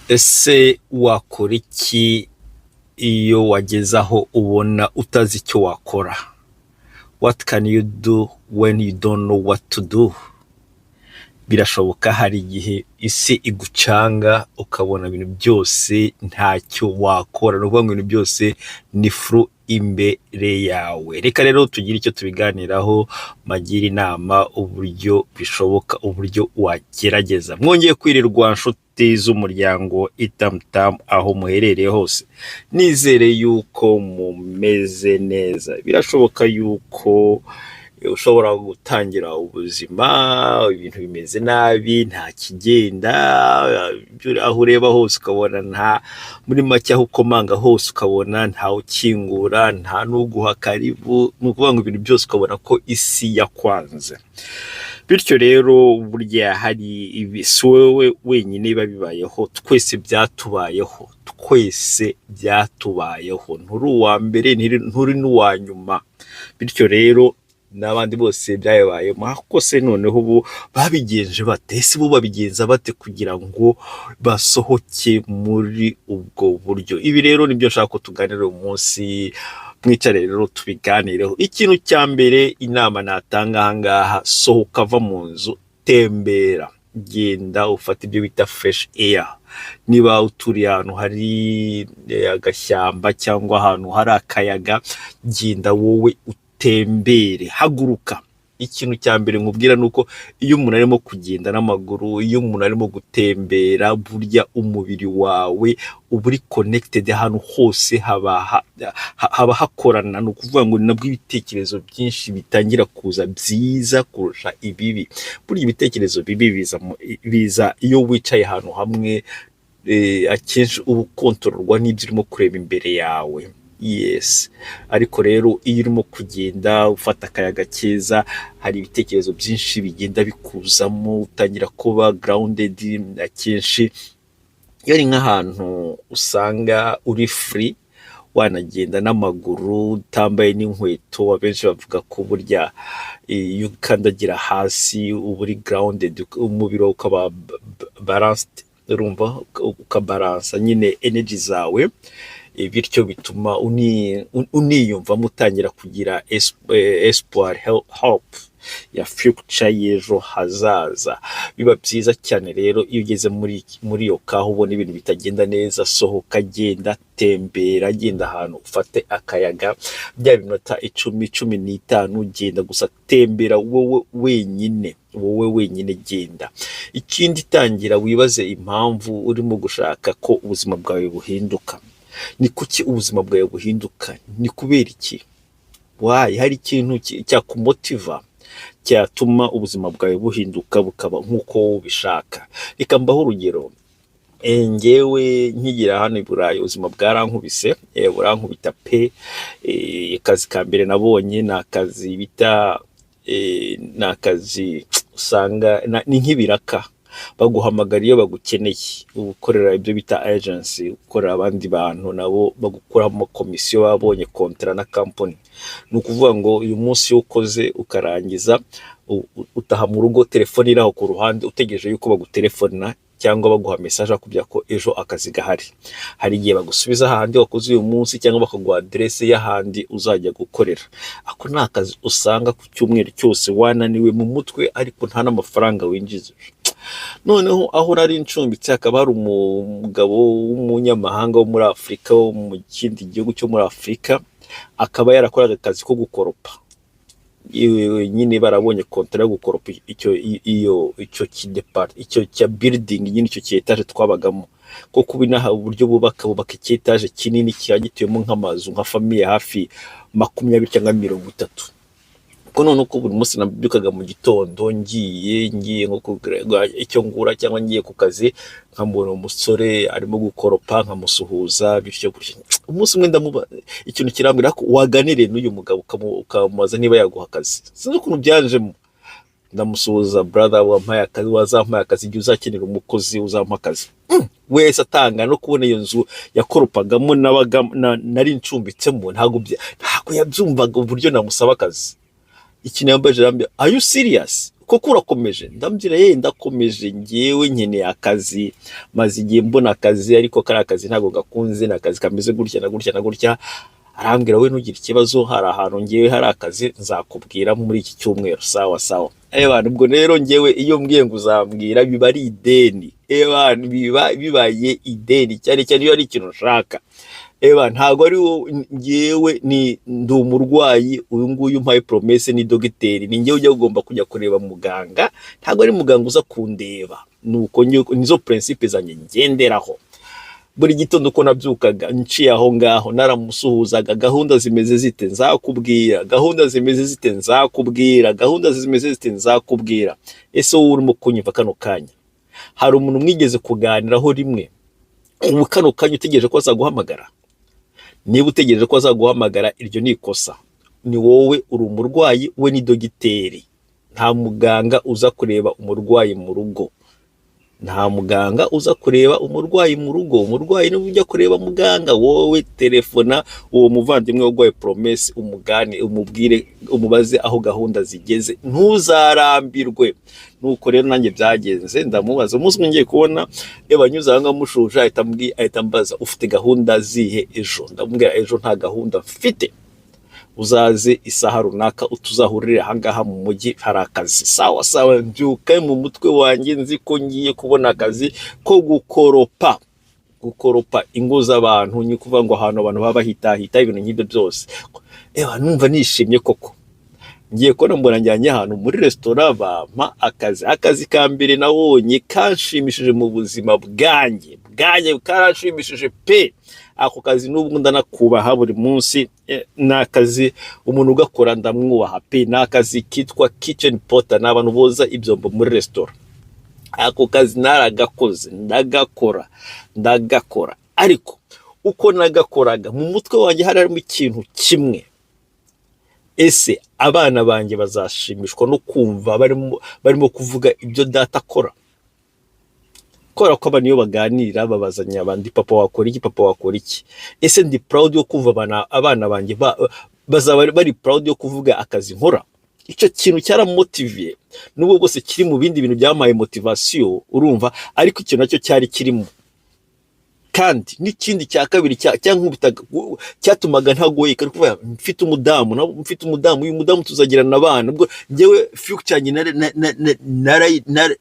Ese wakora iki iyo wageze aho ubona utazi icyo wakora? What can you do when you don't know what to do? Birashoboka, hari igihe isi igucanga ukabona ibintu byose ntacyo wakora, ni ukuvuga ngo ibintu byose ni flou imbere yawe. Reka rero tugire icyo tubiganiraho, mbagire inama uburyo bishoboka, uburyo wagerageza. Mwongeye kwirirwa nshuti z'umuryango Itamutamu aho muherereye hose, nizere yuko mumeze neza. Birashoboka yuko ushobora gutangira ubuzima ibintu bimeze nabi, nta kigenda, aho ureba hose ukabona nta, muri make aho ukomanga hose ukabona ntawe ukingura, nta n'uguha karibu, ni ukuvuga ngo ibintu byose ukabona ko isi yakwanze. Bityo rero burya hari ibi, si wowe wenyine biba bibayeho, twese byatubayeho, twese byatubayeho, nturi uwa mbere, nturi n'uwa nyuma. Bityo rero n'abandi bose byababayemo, ariko se noneho ubu babigenje bate? Ese bo babigenza bate kugira ngo basohoke muri ubwo buryo? Ibi rero nibyo nshaka ko tuganira uyu munsi, mwicare rero tubiganireho. Ikintu cya mbere, inama natanga aha ngaha, sohoka, va mu nzu, tembera, genda ufate ibyo bita fresh air. Niba uturiye ahantu hari agashyamba cyangwa ahantu hari akayaga, genda wowe utembere, haguruka. Ikintu cya mbere nkubwira ni uko iyo umuntu arimo kugenda n'amaguru, iyo umuntu arimo gutembera, burya umubiri wawe uba uri connected ahantu hose, haba hakorana. Ni ukuvuga ngo ni nabwo ibitekerezo byinshi bitangira kuza byiza kurusha ibibi. Burya ibitekerezo bibi biza iyo wicaye ahantu hamwe, akenshi uba ukontororwa n'ibyo urimo kureba imbere yawe. Yes, ariko rero iyo urimo kugenda ufata akayaga keza, hari ibitekerezo byinshi bigenda bikuzamo, utangira kuba grounded. Akenshi iyo ari nk'ahantu usanga uri free, wanagenda n'amaguru utambaye n'inkweto, abenshi bavuga ko burya iyo ukandagira hasi uba uri grounded, umubiri wawe ukaba balanced, urumva ukabalansa nyine energy zawe, bityo bituma uniyumvamo, utangira kugira espoir, hope ya future y'ejo hazaza. Biba byiza cyane rero iyo ugeze muri iyo kaho ubona ibintu bitagenda neza, sohoka, genda tembera, genda ahantu ufate akayaga, bya minota 10, 15, genda gusa tembera wowe wenyine, wowe wenyine genda. Ikindi, tangira wibaze impamvu urimo gushaka ko ubuzima bwawe buhinduka. Ni kuki ubuzima bwawe buhinduka? Ni kubera iki? Why? Hari ikintu cyakumotiva cyatuma ubuzima bwawe buhinduka bukaba nk'uko wowe ubishaka. Reka mbahe urugero. Njyewe nkigira hano i Burayi, ubuzima bwarankubise, burankubita pe. Akazi ka mbere nabonye ni akazi bita ni akazi usanga ni nk'ibiraka, baguhamagara iyo bagukeneye, uba ukorera ibyo bita agency, ukorera abandi bantu nabo bagukuramo komisiyo babonye contrat na company. Ni ukuvuga ngo uyu munsi iyo ukoze ukarangiza, utaha mu rugo, telefone iri aho ku ruhande, utegereje yuko bagutelefona cyangwa baguha message bakubwira ko ejo akazi gahari. Hari igihe bagusubiza ahandi wakoze uyu munsi cyangwa bakaguha aderese y'ahandi uzajya gukorera. Ako ni akazi usanga ku cyumweru cyose wananiwe mu mutwe, ariko nta n'amafaranga winjiza. Noneho aho nari ncumbitse hakaba hari umugabo w'umunyamahanga wo muri Afurika, wo mu kindi gihugu cyo muri Afurika, akaba yarakoraga akazi ko gukoropa. Nyine barabonye contrat yo gukoropa icyo iyo icyo kidepart icyo cya building nyine, icyo ki étage twabagamo, kuko ubu inaha uburyo bubaka iki étage kinini kiba gituyemo nk'amazu, nka famille hafi 20 cyangwa 30. Kuko none uko buri munsi nabyukaga mu gitondo ngiye nko kugura icyo ngura cyangwa ngiye ku kazi, nkambona umusore arimo gukoropa, nkamusuhuza bityo gutyo. Umunsi umwe ndamuba ikintu kirambwira ko waganiriye n'uyu mugabo ukamubaza niba yaguha akazi. Sinzi ukuntu byanjemo, ndamusuhuza: "Brother, wampaye akazi, wazampaye akazi, igihe uzakenera umukozi uzampa akazi." Wese atanga no kubona iyo nzu yakoropagamo nabaga nari ncumbitsemo, ntabwo yabyumvaga uburyo namusaba akazi. Ikintu yambajije arambwira: "Are you serious?" Koko urakomeje?" Ndambwira: "Ye, ndakomeje. Ngewe nkeneye akazi, maze igihe mbona akazi, ariko kariya kazi ntabwo gakunze, ni akazi kameze gutya na gutya na gutya." Arambwira: "We ntugire ikibazo, hari ahantu ngewe hari akazi, nzakubwira muri iki cyumweru." Sawa sawa. Ebana, ubwo rero ngewe iyo mbwiye ngo uzambwira, biba ari ideni. Ebana, biba bibaye ideni, cyane cyane iyo ari ikintu nshaka. Eba, ntabwo ari wo ngewe ni ndi umurwayi, uyu nguyu umpaye promesse ni dogiteri, ni ngewe ujya ugomba kujya kureba muganga, ntabwo ari muganga uza kundeba. Nuko nizo principe zanjye ngenderaho. Buri gitondo uko nabyukaga nciye aho ngaho, naramusuhuzaga: "Gahunda zimeze zite? Nzakubwira. Gahunda zimeze zite? Nzakubwira. Gahunda zimeze zite? Nzakubwira." Ese wowe urimo kunyumva kano kanya, hari umuntu mwigeze kuganiraho rimwe, ubu kano kanya utegereje ko azaguhamagara? Niba utegereje ko azaguhamagara, iryo ni ikosa. Ni wowe uri umurwayi, we ni dogiteri. Nta muganga uza kureba umurwayi mu rugo. Nta muganga uza kureba umurwayi mu rugo. Umurwayi niwe ujya kureba muganga. Wowe telefona uwo muvandimwe waguhaye promesse, umugane, umubwire, umubaze aho gahunda zigeze, ntuzarambirwe. Nuko rero nanjye byagenze, ndamubaza. Umunsi umwe ngiye kubona iyo banyuze aho ngaho mushuje, ahita ambaza: "Ufite gahunda zihe ejo?" Ndamubwira: "Ejo nta gahunda mfite, uzaze isaha runaka tuzahurire ahangaha mu mujyi, hari akazi." Sawa sawa. Mbyuka mu mutwe wanjye nzi ko ngiye kubona akazi ko gukoropa, gukoropa ingo z'abantu, ni ukuvuga ngo ahantu abantu baba bahitahita, ibintu nk'ibyo byose. Ewa, numva nishimye koko. Ngiye kubona mbona njyanye ahantu muri resitora, bampa akazi. Akazi ka mbere nabonye kanshimishije mu buzima bwanjye, karanshimishije pe. Ako kazi n'ubu ndanakubaha buri munsi. Ni akazi umuntu ugakora ndamwubaha pe. Ni akazi kitwa kitchen porter, ni abantu boza ibyombo muri resitora. Ako kazi naragakoze, ndagakora, ndagakora, ariko uko nagakoraga, mu mutwe wanjye hari harimo ikintu kimwe: ese abana banjye bazashimishwa no kumva barimo kuvuga ibyo data akora? Kubera ko abana iyo baganira babazanya abandi: "Papa wakora iki? Papa wakora iki?" Ese ndi proud yo kumva abana banjye bazaba bari proud yo kuvuga akazi nkora? Icyo kintu cyaramotiviye, nubwo bwose kiri mu bindi bintu byampaye motivation, urumva, ariko icyo nacyo cyari kirimo. Kandi n'ikindi cya kabiri cyankubitaga, cyatumaga ntagoyeka, ni ukuvuga mfite umudamu, mfite umudamu, uyu mudamu tuzagirana abana. Ubwo njyewe future yanjye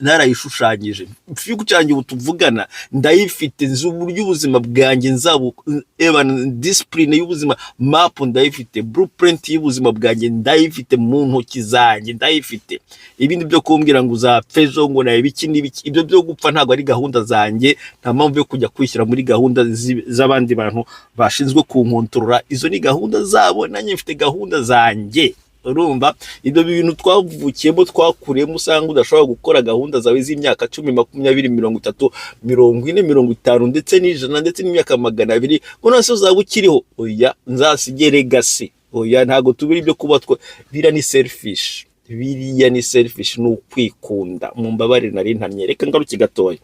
narayishushanyije. Future yanjye ubu tuvugana ndayifite, nzi uburyo ubuzima bwanjye nzabu eba, discipline y'ubuzima, map ndayifite, blueprint y'ubuzima bwanjye ndayifite mu ntoki zanjye, ndayifite. Ibindi byo kumbwira ngo uzapfa ejo, ngo nawe ibiki n'ibiki, ibyo byo gupfa ntabwo ari gahunda zanjye. Nta mpamvu yo kujya kwishyira muri gahunda z'abandi bantu bashinzwe kunkontorora. Izo ni gahunda zabo, nanjye mfite gahunda zanjye. Urumva, ibyo bintu twavukiyemo, twakuriyemo, usanga udashobora gukora gahunda zawe z'imyaka 10, 20, 30, 40, 50, ndetse n'100, ndetse n'imyaka 200, ngo none se uzaba ukiriho? Oya, nzasige legacy. Oya, ntabwo tubiri ibyo kuba two. Biriya ni selfish, biriya ni selfish, ni ukwikunda. Mumbabarire nari ntamye, reka ngaruke gatoya.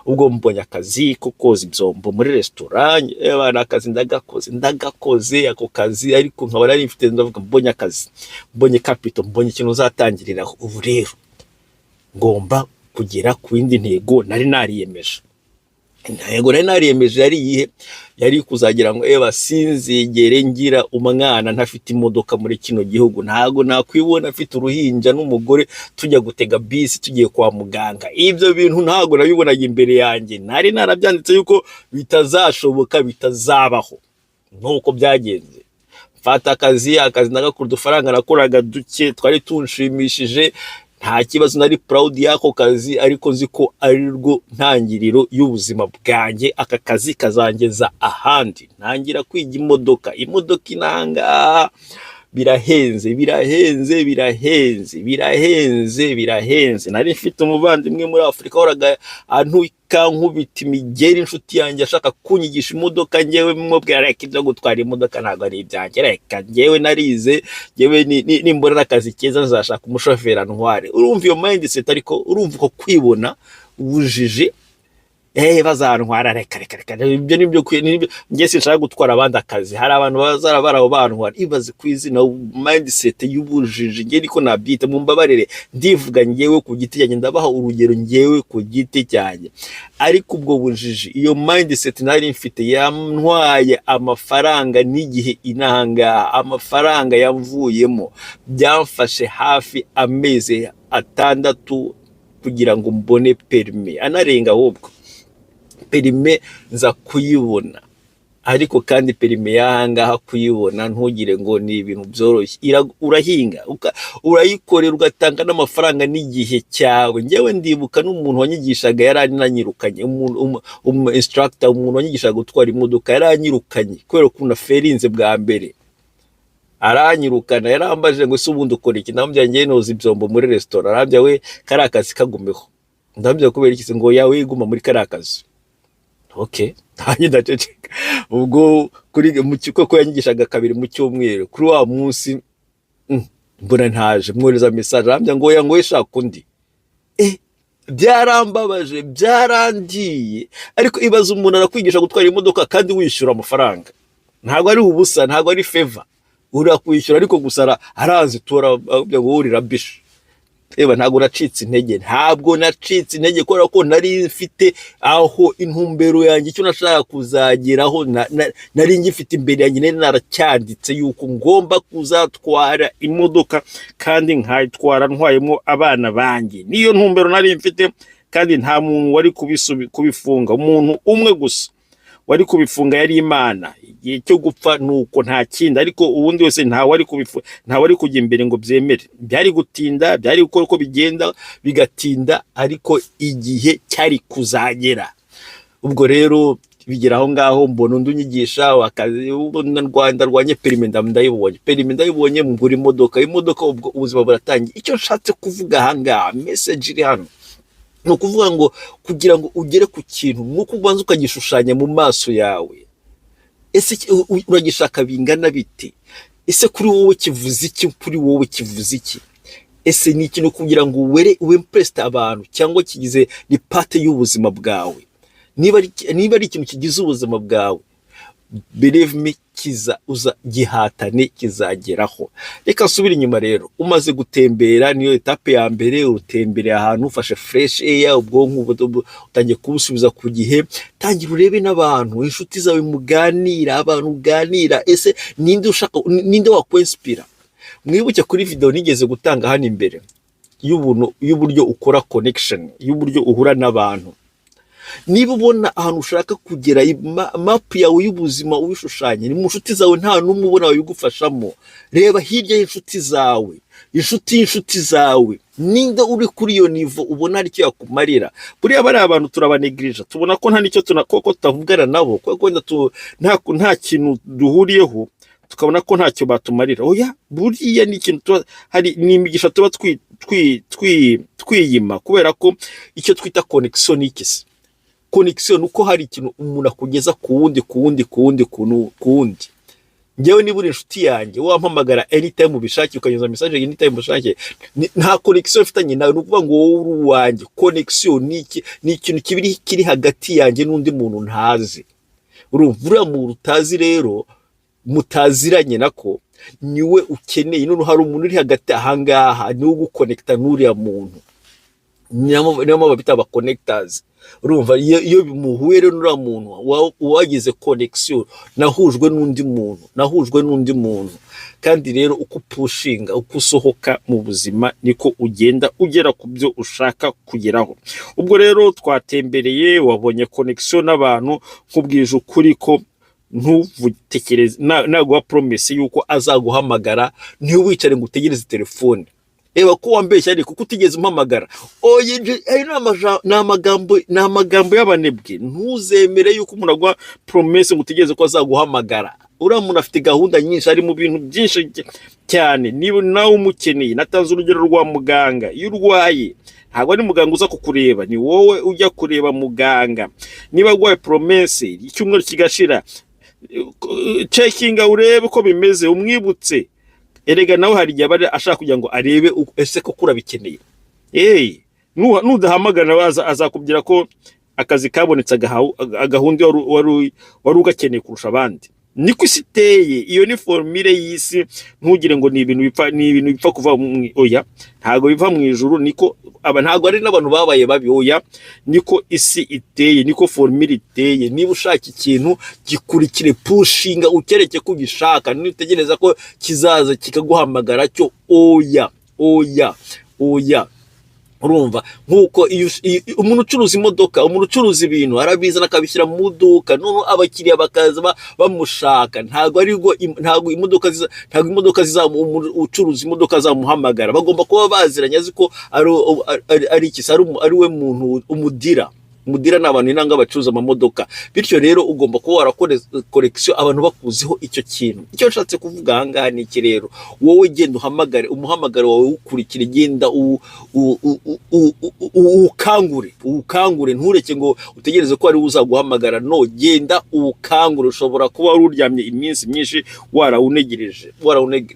Ubwo mbonye akazi ko koza ibyombo muri resitora. Ni akazi ndagakoze, ndagakoze ako kazi, ariko nkaba nari mfite, ndavuga: "Mbonye akazi, mbonye capital, mbonye ikintu uzatangiriraho." Ubu rero ngomba kugera ku yindi ntego nari nariyemeje. Intego nari nariyemeje yari iyihe? Yari kuzagira ngo eba sinzigere ngira umwana ntafite imodoka muri kino gihugu. Ntago nakwibona afite uruhinja n'umugore tujya gutega bisi tugiye kwa muganga. Ibyo bintu ntago nabibonaga imbere yanjye, nari narabyanditse yuko bitazashoboka, bitazabaho. Nuko byagenze, mfata akazi. Akazi ndagakora, udufaranga nakoraga duke twari tunshimishije, nta kibazo, nari proud y'ako kazi, ariko nzi ko ari rwo ntangiriro y'ubuzima bwanjye. Aka kazi kazangeza ahandi. Ntangira kwiga imodoka. Imodoka inanga birahenze, birahenze, birahenze, birahenze, birahenze. Nari mfite umuvandimwe muri Afurika wahoraga antuka, nkubita imigeri, inshuti yanjye, ashaka kunyigisha imodoka. Ngewe mubwira: "Reka, ibyo gutwara imodoka ntabwo ari ibyanjye, reka, ngewe narize, ngewe nimbona n'akazi keza nzashaka umushoferi antware." Urumva iyo mindset? Ariko urumva uko kwibona ubujiji? Bazantwara, reka reka reka, ibyo nibyo njye sinshaka gutwara abandi akazi, hari abantu bazara baraho bantwara. Ibaze ku izina mindset y'ubujiji, njye niko nabyita, mumbabarire, ndivuga njyewe ku giti cyanjye, ndabaha urugero njyewe ku giti cyanjye. Ariko ubwo bujiji, iyo mindset nari mfite yantwaye amafaranga n'igihe inahangaha, amafaranga yavuyemo. Byamfashe hafi amezi 6 kugira ngo mbone permis, anarenga ahubwo. Permis nza kuyibona, ariko kandi permis y'ahangaha kuyibona ntugire ngo ni ibintu byoroshye. Urahinga, urayikorera, ugatanga n'amafaranga n'igihe cyawe. Njyewe ndibuka n'umuntu wanyigishaga yarananyirukanye, umu instructor, umuntu wanyigishaga gutwara imodoka yaranyirukanye kubera ukuntu aferinze bwa mbere, aranyirukana. Yarambaje ngo: "Ese ubundi ukora iki?" Ndamubwira: "Ngewe noza ibyombo muri resitora." Arambwira: "We, kariya kazi kagumeho." Ndamubwira: "Kubera iki se?" Ngo: "Yawe guma muri kariya kazi." Okay, nanjye ndaceceka. Ubwo kuri mu kigo ko yanyigishaga kabiri mu cyumweru, kuri wa munsi mbona ntaje, mwohereza message, arambwira ngo: "Oya," ngo: "shaka undi." Byarambabaje, byarangiye. Ariko ibaze, umuntu arakwigisha gutwara imodoka kandi wishyura amafaranga, ntabwo ari ubusa, ntabwo ari favor, urakwishyura, ariko gusa arazi tura ngo uri rubbish. Reba, ntabwo nacitse intege, ntabwo nacitse intege, kubera ko nari mfite aho intumbero yanjye, icyo nashaka kuzageraho nari ngifite imbere yanjye, nari naracyanditse yuko ngomba kuzatwara imodoka kandi nkayitwara ntwayemo abana banjye. Niyo ntumbero nari mfite, kandi nta muntu wari kubifunga. Umuntu umwe gusa wari kubifunga yari Imana, igihe cyo gupfa, nuko nta kindi. Ariko ubundi wese nta wari kujya imbere ngo byemere. Byari gutinda, byari gukora uko bigenda bigatinda, ariko igihe cyari kuzagera. Ubwo rero bigera aho ngaho, mbona undi unyigisha akazi, ubona Rwanda rwanye permis, ndayibonye permis, ndayibonye, ngura imodoka. Imodoka, ubwo ubuzima buratangiye. Icyo nshatse kuvuga aha ngaha, message iri hano, ni ukuvuga ngo kugira ngo ugere ku kintu ni uko ubanza ukagishushanya mu maso yawe. Ese uragishaka bingana bite? Ese kuri wowe kivuze iki? Kuri wowe kivuze iki? Ese ni ikintu kugira ngo were wimpresse abantu, cyangwa kigize ni part y'ubuzima bwawe? Niba ari ikintu kigize ubuzima bwawe, believe me, kiza uza gihatane, kizageraho. Reka nsubire inyuma rero. Umaze gutembera, niyo étape ya mbere, utembereye ahantu, ufashe fresh air, ubwonko utangiye kubusubiza ku gihe. Tangira urebe n'abantu, inshuti zawe muganira, abantu uganira. Ese ninde ushaka, ninde wakwinspira? Mwibuke kuri video nigeze gutanga hano imbere y'ubuntu, y'uburyo ukora connection, y'uburyo uhura n'abantu. Niba ubona ahantu ushaka kugera, map yawe y'ubuzima ubishushanye, ni mu nshuti zawe nta n'umwe ubona wabigufashamo, reba hirya y'inshuti zawe, inshuti y'inshuti zawe, ninde uri kuri iyo niveau ubona hari icyo yakumarira? Buriya bariya abantu turabanegirija, tubona ko nta n'icyo koko tutavugana nabo, kuko wenda nta kintu duhuriyeho, tukabona ko ntacyo batumarira. Oya, buriya ni ikintu tuba hari, ni imigisha tuba twiyima, kubera ko icyo twita connection ni iki se? Connection ni uko hari ikintu umuntu akugeza ku wundi, ku wundi, ku wundi, ku wundi. Njyewe niba uri inshuti yanjye, wampamagara anytime ubishakiye, ukanyuza message anytime ubishakiye, nta connection mfitanye nawe, ni ukuvuga ngo wowe uri uwanjye. Connection ni iki? Ni ikintu kibiri kiri hagati yanjye n'undi muntu ntazi. Urumva, uriya muntu utazi rero, mutaziranye nako, niwe ukeneye. None hari umuntu uri hagati ahangaha, niwe ugukonekita n'uriya muntu. Niyo mpamvu bita aba connectors. Urumva, iyo muhuye rero n'uriya muntu wagize connection, nahujwe n'undi muntu, nahujwe n'undi muntu. Kandi rero uko upushinga, uko usohoka mu buzima, niko ugenda ugera ku byo ushaka kugeraho. Ubwo rero twatembereye, wabonye connection n'abantu. Nkubwije ukuri ko ntuvutekereze naguha promise yuko azaguhamagara, ntiwicare ngo utegereze telefone. Reba ko wambeshya, ariko kuko utigeze umpamagara. Oya, ayo ni amagambo y'abanebwe. Ntuzemere yuko umuntu aguha promesse ngo utegereze ko azaguhamagara. Uriya muntu afite gahunda nyinshi, ari mu bintu byinshi cyane. Niba nawe umukeneye, natanze urugero rwa muganga. Iyo urwaye, ntabwo ari muganga uza kukureba, ni wowe ujya kureba muganga. Niba aguhaye promesse, icyumweru kigashira, checkinga urebe uko bimeze, umwibutse. Erega nawe hari igihe aba ashaka kugira ngo arebe ese koko urabikeneye. Hey, nudahamagara nawe azakubwira ko Akazi kabonetse agaha undi wari ugakeneye kurusha abandi. Niko isi iteye. Iyo ni formule y'isi. Ntugire ngo ni ibintu bipfa, ni ibintu bipfa kuva mu, oya, ntabwo biva mu ijuru. Niko aba, ntabwo ari n'abantu babaye babi, oya, niko isi iteye, niko formule iteye. Niba ushaka ikintu, gikurikire, pushinga, ukereke ko ugishaka. Nutegereza ko kizaza kikaguhamagara cyo, oya, oya, oya. Urumva, nk'uko iyo umuntu ucuruza imodoka, umuntu ucuruza ibintu, arabizana akabishyira mu iduka, noneho abakiriya bakaza bamushaka. Ntabwo ari bwo ntabwo imodoka ziza, umuntu ucuruza imodoka azamuhamagara. Bagomba kuba baziranye, azi ko ari iki se, ari we muntu umudealer. Umudealer ni abantu inanga bacuruza amamodoka. Bityo rero ugomba kuba warakora connection, abantu bakuziho icyo kintu. Icyo nshatse kuvuga aha ngaha ni iki rero: wowe genda uhamagare, umuhamagaro wawe uwukurikire, genda uwukangure, uwukangure. Ntureke ngo utegereze ko ari we uzaguhamagara. No, genda uwukangure. Ushobora kuba wari uryamye iminsi myinshi, warawunegereje,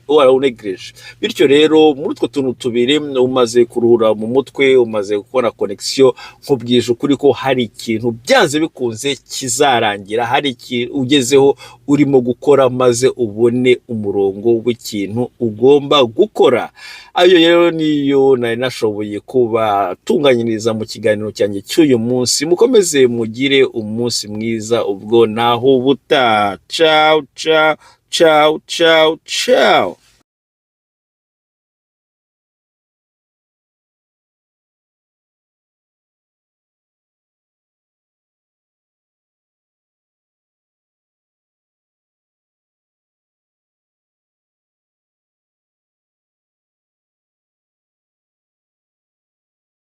warawunegereje. Bityo rero muri utwo tuntu tubiri, umaze kuruhura mu mutwe, umaze gukora connection, nkubwije ukuri ko hari ikintu byanze bikunze kizarangira, hari ikintu ugezeho urimo gukora, maze ubone umurongo w'ikintu ugomba gukora. Ayo rero niyo nari nashoboye kubatunganyiriza mu kiganiro cyanjye cy'uyu munsi. Mukomeze mugire umunsi mwiza. Ubwo naho ubutaha. Ciao, ciao, ciao, ciao, ciao.